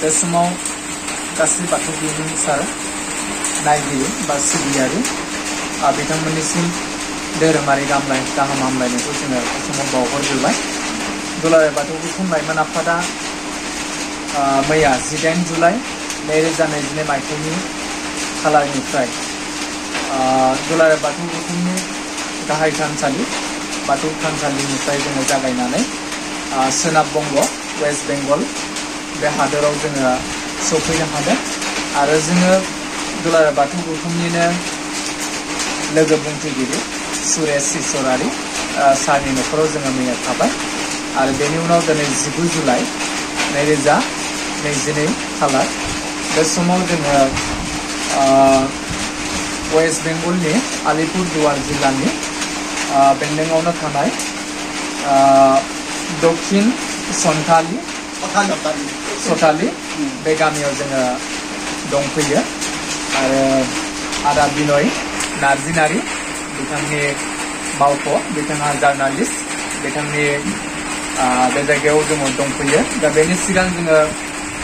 बे समाव गासै बाथौ बिमुंसार नायगिरि बा सिबियारि बिथांमोननिसिम धोरोमारि गाहाम हामलायनायखौ जोङो बे समाव बावहरग्रोबाय। दुलाराय बाथौ गुथुम लाइमोन आफादा मैया 18 जुलाइ 2022 मायथाइनि खालारनिफ्राय दुलाराय बाथौ गुथुमनि गाहाय थानसालि बाथौ थानसालिनिफ्राय जोङो जागायनानै सोनाब बंग वेस्ट बेंगल बे हादोराव जोङो सफैनो हादों आरो जोङो दुलाराय बाथौ गुथुमनिनो लोगो बुंथिगिरि सुरेश इसरारि सारनि न'खराव जोङो मैया थाबाय आरो बेनि उनाव दिनै 19 जुलाइ 2022 खालार बे समाव जोङो वेस्ट बेंगलनि आलिपुरदुवार जिल्लानि बेंडेङावनो थानाय दक्षिण सथालि बे गामियाव जोङो दंफैयो आरो आदा बिनय नार्जिनारि बिथांनि मावख' बिथाङा जार्नालिस्ट बिथांनि बे जायगायाव जोङो दंफैयो। दा बेनि सिगां जोङो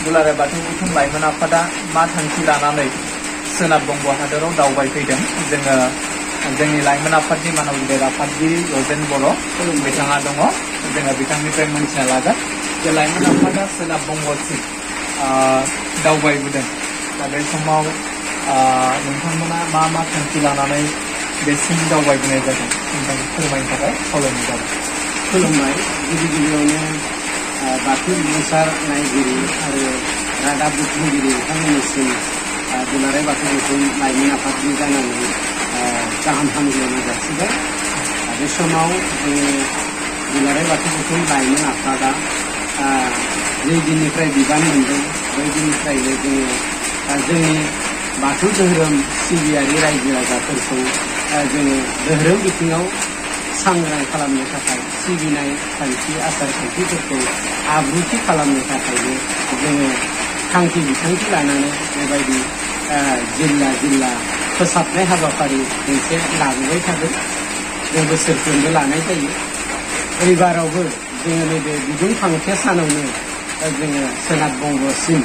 दुलाराय बाथौ गुथुम लाइमोन आफादा मा थांखि लानानै सोनाब बंग हादोराव दावबायफैदों जोङो जोंनि लाइमोन आफादनि मानव गिदिर आफादगिरि रजेन बर' बिथाङा दङ। जोङो बिथांनिफ्राय मोनथिना लागोन जे लाइमोन आफादा सोनाब बंगसिम दावबायबोदों। दा बे समाव नोंथांमोना मा थांखि लानानै बेसिम दावबायबोनाय जादों नोंथांखौ फोरमायनो थाखाय खावलायनाय जाबाय। खुलुमबाय। गिबियावनो बाथौ बिमुंसार नायगिरि आरो रादाब बुथुमगिरि बिथांमोननिसिम दुलाराय बाथौ गुथुम लाइमोन आफादनि जानानै गाहाम हामलायनाय जासिबाय। बे समाव जोङो दुलाराय बाथौ गुथुम लाइमोन आफादा जे दिननिफ्राय बिबान मोनदों बै दिननिफ्रायनो जोङो जोंनि बाथौ धोरोम सिबियारि रायजो राजाफोरखौ जोङो धोरोम बिथिङाव सांग्रां खालामनो थाखाय सिबिनाय खान्थि आसार खान्थिफोरखौ आब्रुथि खालामनो थाखायनो जोङो थांखि बिथांखि लानानै बेबायदि जिल्ला फोसाबनाय हाबाफारि मोनसे लाबोबाय थादों। जों बोसोरफ्रोमबो लानाय जायो। एबारावबो जोङो नैबे बिदुं फांथे सानावनो जोङो सोनाब बंगसिम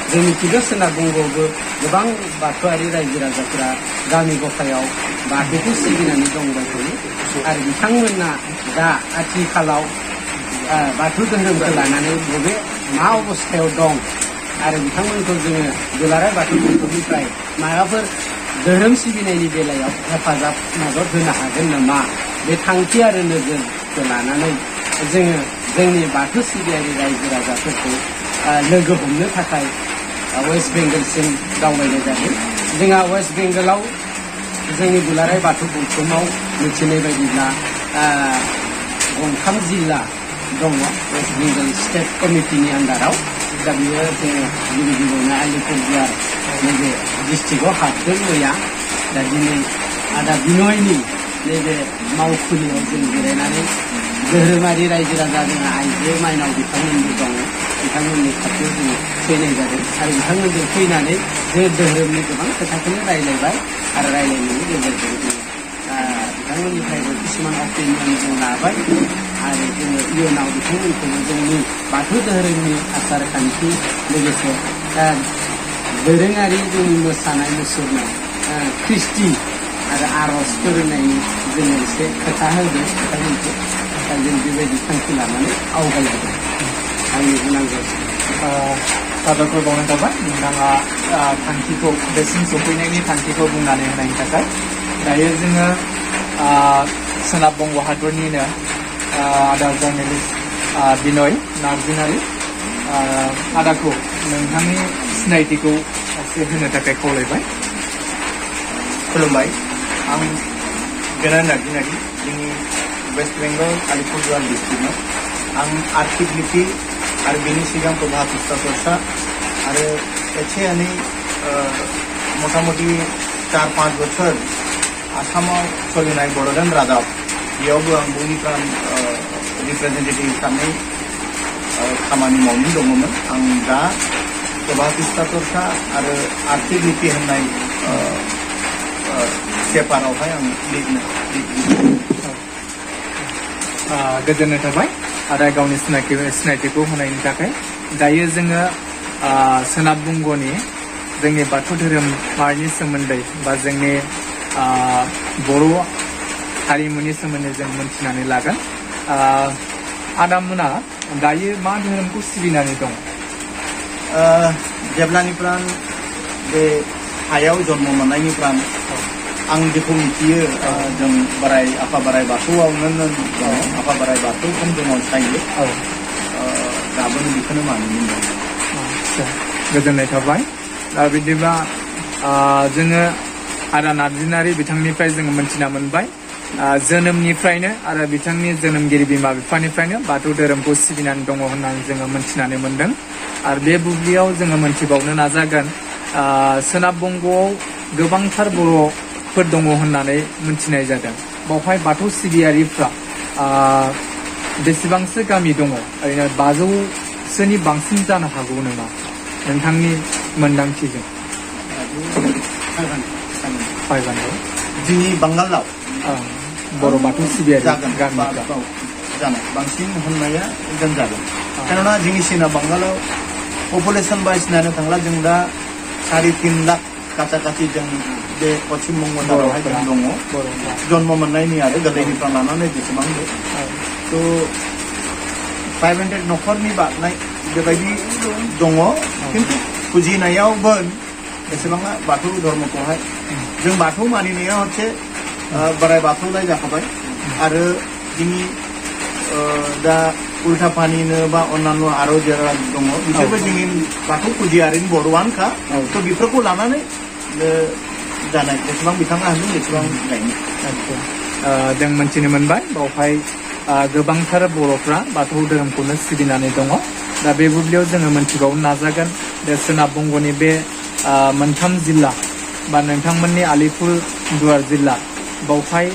जों मिथिगौ सोनाब बंगआवबो गोबां बाथौआरि रायजो राजाफोरा गामि गफायाव बाथौखौ सिबिनानै दंबाय थायो आरो बिथांमोना दा आथिखालाव बाथौ धोरोमखौ लानानै बबे मा अबस्थायाव दं आरो बिथांमोनखौ जोङो दुलाराय बाथौ गुथुमनिफ्राय माबाफोर धोरोम सिबिनायनि बेलायाव हेफाजाब मदद होनो हागोन नामा बे थांखि आरो नोजोरखौ लानानै जोङो जोंनि बाथौ सिबियारि रायजो राजाफोरखौ लोगो हमनो थाखाय वेस्ट बेंगलसिम दावबायनाय जादों। जोंहा वेस्ट बेंगलाव जोंनि दुलाराय बाथौ गुथुमाव मिथिनाय बायदिब्ला 3 जिल्ला दङ वेस्ट बेंगल स्टेट कमिटिनि आन्दाराव। दा बियो जोङो गिबियावनो आलिपुरदुवार नैबे डिस्ट्रिक्टआव हाबदों मैया। दा दिनै आदा बिनयनि नैबे मावखुलियाव जों जिरायनानै धोरोमारि रायजो राजा जोंहा आइजो माइनाव बिथांमोनबो दङ बिथांमोननि खाथियाव जोङो फैनाय जादों आरो बिथांमोनजों फैनानै जों धोरोमनि गोबां खोथाखौनो रायज्लायबाय आरो रायज्लायनायनि गेजेरजों जों बिथांमोननिफ्रायबो किसुमान अपिनियन जों लाबाय आरो जोङो इयुनाव बिथांमोनखौबो जोंनि बाथौ धोरोमनि आसार खान्थि लोगोसे दोरोङारि जोंनि मोसानाय मुसुरनाय ख्रिस्टि आरो आर'ज फोरोंनायनि जोङो एसे खोथा होदों बिथांमोनखौ। दा जों बेबायदि थांखि लानानै आवगायबोदों। आंनि बुंनांगौ साबायखर बावनाय थाबाय नोंथाङा थांखिखौ बेसिम सफैनायनि थांखिखौ बुंनानै होनायनि थाखाय। दायो जोङो सोनाब बंग हादरनिनो आदा जार्नालिस्ट बिनय नार्जिनारि आदाखौ नोंथांनि सिनायथिखौ एसे होनो थाखाय खावलायबाय। खुलुमबाय। आं बिनय नार्जिनारि जोंनि वेस्ट बेंगल आलिपुरदुवार डिस्ट्रिक्टआव आं आर्थिक लिपि आरो बेनि सिगां प्रभा पुस्तक चर्चा आरो एसे एनै मथा मथि 4-5 बोसोर आसामाव सोलिनाय बड'लेण्ड रादाब बेयावबो आं बयनिफ्राय रिप्रेजेन्टेटिभ हिसाबै खामानि मावनो दङमोन। आं दा प्रभा पुस्तक चर्चा आरो आर्थिक लिपि होननाय पेपारावहाय आं लिरनो गोजोननाय थाबाय आरो गावनि सिनायथिखौ होनायनि थाखाय। दायो जोङो सोनाब बंग'नि जोंनि बाथौ धोरोमारिनि सोमोन्दै बा जोंनि बर' हारिमुनि सोमोन्दै जों मोनथिनानै लागोन। आदामोना दायो मा धोरोमखौ सिबिनानै दं? जेब्लानिफ्राय बे हायाव जन्म मोननायनिफ्राय आं जेखौ मिथियो जों आफा बोराइ बाथौआवनो दङ। आफा बोराइ बाथौखौ जों अनसायो। गाबोन बेखौनो मानिनो दं। गोजोननाय थाबाय। बिदिब्ला जोङो आदा नार्जिनारि बिथांनिफ्राय जोङो मोनथिना मोनबाय जोनोमनिफ्रायनो आरो बिथांनि जोनोमगिरि बिमा बिफानिफ्रायनो बाथौ धोरोमखौ सिबिनानै दङ होननानै जोङो मोनथिनानै मोनदों। आरो बे बुब्लियाव जोङो मोनथिबावनो नाजागोन सोनाब बंग'आव गोबांथार बर'फोर दङ होननानै मोनथिनाय जादों। बावहाय बाथौ सिबियारिफ्रा बेसेबांसो गामि दङ? ओरैनो 500सोनि बांसिन जानो हागौ नामा नोंथांनि मोनदांथिजों? 500 जोंनि बांगालाव बर' बाथौ सिबियारि जानाय बांसिन होननाया जों जागोन। मानोना जोंनि सोनाब बांगालाव पपुलेसन वाइज नायनो थांब्ला जों दा 3.5 लाख खाथि जों बे पश्चिम बंग' दारावहाय जों दङ। जन्म मोननायनि आरो गोरलैनिफ्राय लानानै जेसेबां थ' 500 न'खरनि बारनाय बेबायदि दङ। खिन्थु फुजिनायावबो एसेबाङा बाथौ धर्मखौहाय जों बाथौ मानिनाया हচ্ছে बोराइ बाथौलाय जाखाबाय आरो जोंनि दा उल्था पानिनो बा अन्नान्य आरो जेरा दङ बिसोरबो जोंनि बाथौ फुजियारिनि बर'आनोखा। थ' बेफोरखौ लानानै जानाय जेसेबां बिथाङा होनदों एसेबां गायनो। जों मोनथिनो मोनबाय बावहाय गोबांथार बर'फ्रा बाथौ धोरोमखौनो सिबिनानै दङ। दा बे बुब्लियाव जोङो मोनथिबावनो नाजागोन बे सोनाब बंग'नि बे मोनथाम जिल्ला बा नोंथांमोननि आलिपुरदुवार जिल्ला बावहाय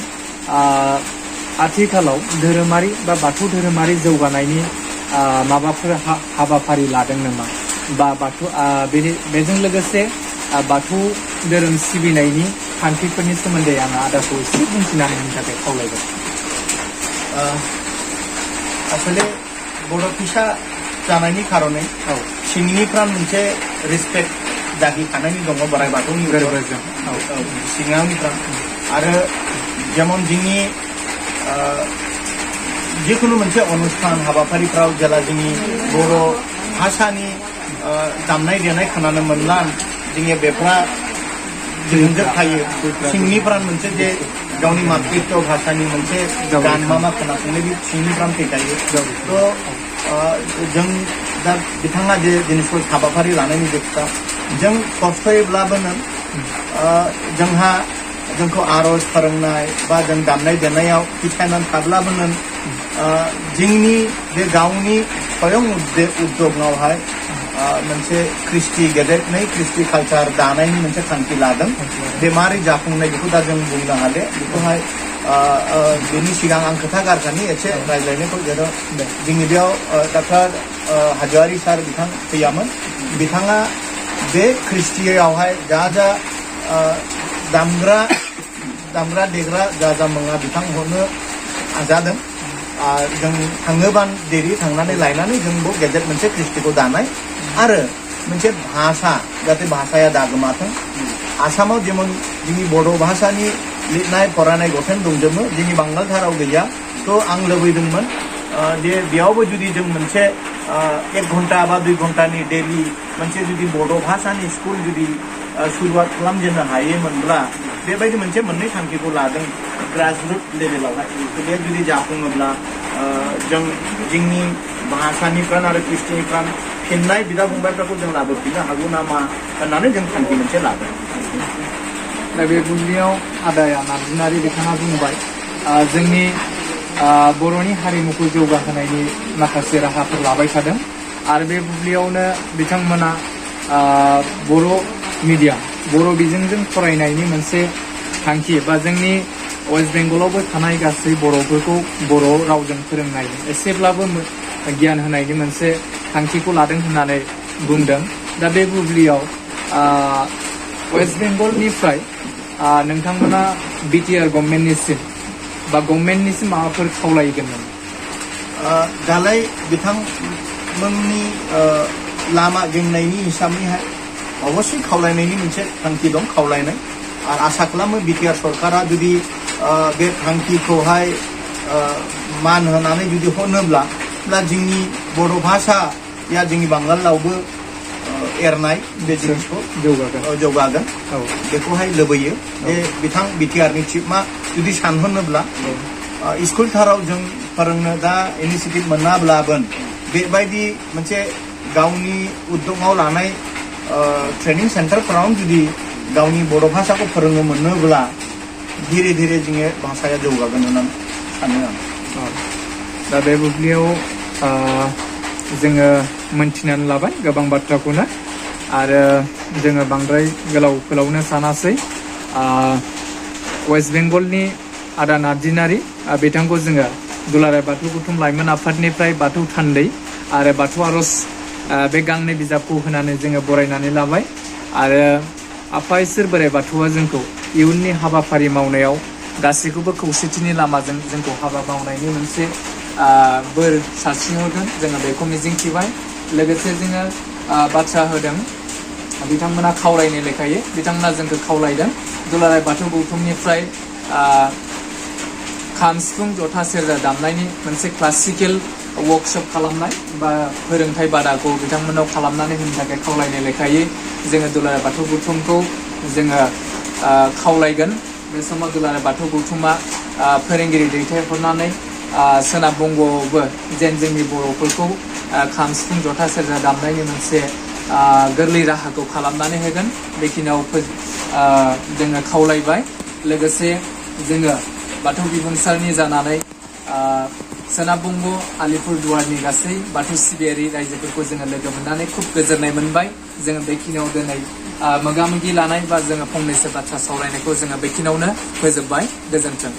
आथिखालाव धोरोमारि बा बाथौ धोरोमारि जौगानायनि माबाफोर हाबाफारि लादों नामा? बा बाथौ बेजों लोगोसे बाथौ धोरोम सिबिनायनि खान्थिफोरनि सोमोन्दै आं आदाखौ एसे बुंथिना होनो थाखाय खावलायबाय। आसले बर' फिसा जानायनि खारनै सिंनिफ्राय मोनसे रेसपेक्ट जागिखानायनि दङ बोराइ बाथौनि सिङावनिफ्राय आरो जेमन जोंनि जिखुनु मोनसे अनुष्ठान हाबाफारिफ्राव जेला जोंनि बर' भाषानि दामनाय देनाय खोनानो मोनला जोंनि बेफ्रा जोंजोबखायो सिंनिफ्राय मोनसे जे गावनि मातृत्व भाषानि मोनसे गान मा खोनासंनाय बे सिंनिफ्राय फैखायो। थ' जों दा बिथाङा जे जिनिसखौ हाबाफारि लानायनि खोथा जों खस्थ'यैब्लाबो जोंहा जोंखौ आर'ज फोरोंनाय बा जों दामनाय देनायाव फिथायनानै थाब्लाबो जोंनि बे गावनि स्वयं उद्यगआवहाय मोनसे ख्रिस्टि गेदेरै ख्रिस्टि कालचार दानायनि मोनसे थांखि लादों। बे मारै जाफुंनाय बेखौ दा जों बुंनो हाले। बेखौहाय बेनि सिगां आं खोथा गारखानि एसे रायज्लायनायखौ जेराव जोंनि बेयाव डक्टर हाज'वारि सार बिथां फैयामोन। बिथाङा बे ख्रिस्टियावहाय जा दामग्रा देग्रा जा मुवा बिथां हरनो जादों। जों थाङोबा देरि थांनानै लायनानै जों बेयाव गेजेर मोनसे ख्रिस्टिखौ दानाय आरो मोनसे भाषा जाहाथे भाषाया दागोमाथों। आसामाव जेमन जोंनि बर' भाषानि लिरनाय फरायनाय गथायन दंजोबो जोंनि बांगालथाराव गैया। थ' आं लुबैदोंमोन जे बेयावबो जुदि जों मोनसे 1 घन्टा बा 2 घन्टानि डेलि मोनसे जुदि बर' भाषानि स्कुल जुदि सुरुवात खालामजेननो हायोमोनब्ला बेबायदि मोनसे मोननै थांखिखौ लादों ग्रासरुट लेभेलावहाय। बे जुदि जाफुङोब्ला जों जोंनि भाषानिफ्राय आरो ख्रिस्टिनिफ्राय फिननाय बिदा फंबायफोरखौ जों लाबोफिननो हागौ नामा होननानै जों थांखि मोनसे लादों। दा बे बुब्लियाव आदाया नार्जिनारि बिथाङा बुंबाय जोंनि बर'नि हारिमुखौ जौगाहोनायनि माखासे राहाफोर लाबाय थादों आरो बे बुब्लियावनो बिथांमोना बर' मिडियाम बर' बिजोंजों फरायनायनि मोनसे थांखि बा जोंनि वेस्ट बेंगलावबो थानाय गासै बर'फोरखौ बर' रावजों फोरोंनायनि एसेब्लाबो गियान होनायनि मोनसे थांखिखौ लादों होननानै बुंदों। दा बे बुब्लियाव वेस्ट बेंगलनिफ्राय नोंथांमोना बिटिआर गभर्नमेन्टनिसिम बा गभर्नमेन्टनिसिम माबाफोर खावलायगोन नामा? दालाय बिथांमोननि लामा गेंनायनि हिसाबनिहाय अबस्से खावलायनायनि मोनसे थांखि दं खावलायनाय आरो आसा खालामो बिटिआर सरकारा जुदि बे थांखिखौहाय मान होनानै जुदि होनोब्ला जोंनि बर' भाषाया जोंनि बांगालावबो एरनाय बे जिनिसखौ जौगागोन बेखौहाय लुबैयो जे बिथां बिटिआरनि चिफआ जुदि सानहरनोब्ला स्कुल थाराव जों फोरोंनो दा इनिसियेटिभ मोनाब्लाबो बेबायदि मोनसे गावनि उद्यमाव लानाय ट्रेनिं सेन्टारफोराव जुदि गावनि बर' भाषाखौ फोरोंनो मोनोब्ला धीरे धीरे जोंनि भाषाया जौगागोन होननानै सानो आं। दा बे बुब्लियाव जोङो मोनथिनानै लाबाय गोबां बाथ्राखौनो आरो जोङो बांद्राय गोलाव फोलावनो सानासै। वेस्ट बेंगलनि आदा नार्जिनारि बिथांखौ जोङो दुलाराय बाथौ गौथुम लाइमोन आफादनिफ्राय बाथौ थान्दै आरो बाथौ आर'ज बे गांनै बिजाबखौ होनानै जोङो बरायनानै लाबाय आरो आफा इसोर बोराइ बाथौआ जोंखौ इयुननि हाबाफारि मावनायाव गासैखौबो खौसेथिनि लामाजों जोंखौ हाबा मावनायनि मोनसे बोर सारस्रिहरगोन जोङो बेखौ मिजिंथिबाय। लोगोसे जोङो बाथ्रा होदों बिथांमोना खावलायनो लेखायै बिथांमोना जोंखौ खावलायदों दुलाराय बाथौ गौथुमनिफ्राय खाम सिफुं जथा सेरजा दामनायनि मोनसे क्लासिकेल वर्कशप खालामनाय बा फोरोंथाइ बादाखौ बिथांमोनाव खालामनानै होनो थाखाय खावलायनो लेखायै जोङो दुलाराय बाथौ गौथुमखौ जोङो खावलायगोन। बे समाव दुलाराय बाथौ गौथुमा फोरोंगिरि दैथायहरनानै सोनाब बंग'आवबो जेन जोंनि बर'फोरखौ खाम सिफुं जथा सेरजा दामनायनि मोनसे गोरलै राहाखौ खालामनानै होगोन बेखिनियाव जोङो खावलायबाय। लोगोसे जोङो बाथौ बिबुंसारनि जानानै सोनाब बंग' आलिपुरदुवारनि गासै बाथौ सिबियारि रायजोफोरखौ जोङो लोगो मोननानै खुब गोजोननाय मोनबाय। जोङो बेखिनियाव दिनै मोगा मोगि लानाय बा जोङो फंनैसो बाथ्रा सावरायनायखौ जोङो बेखिनियावनो फोजोबबाय। गोजोन्थों।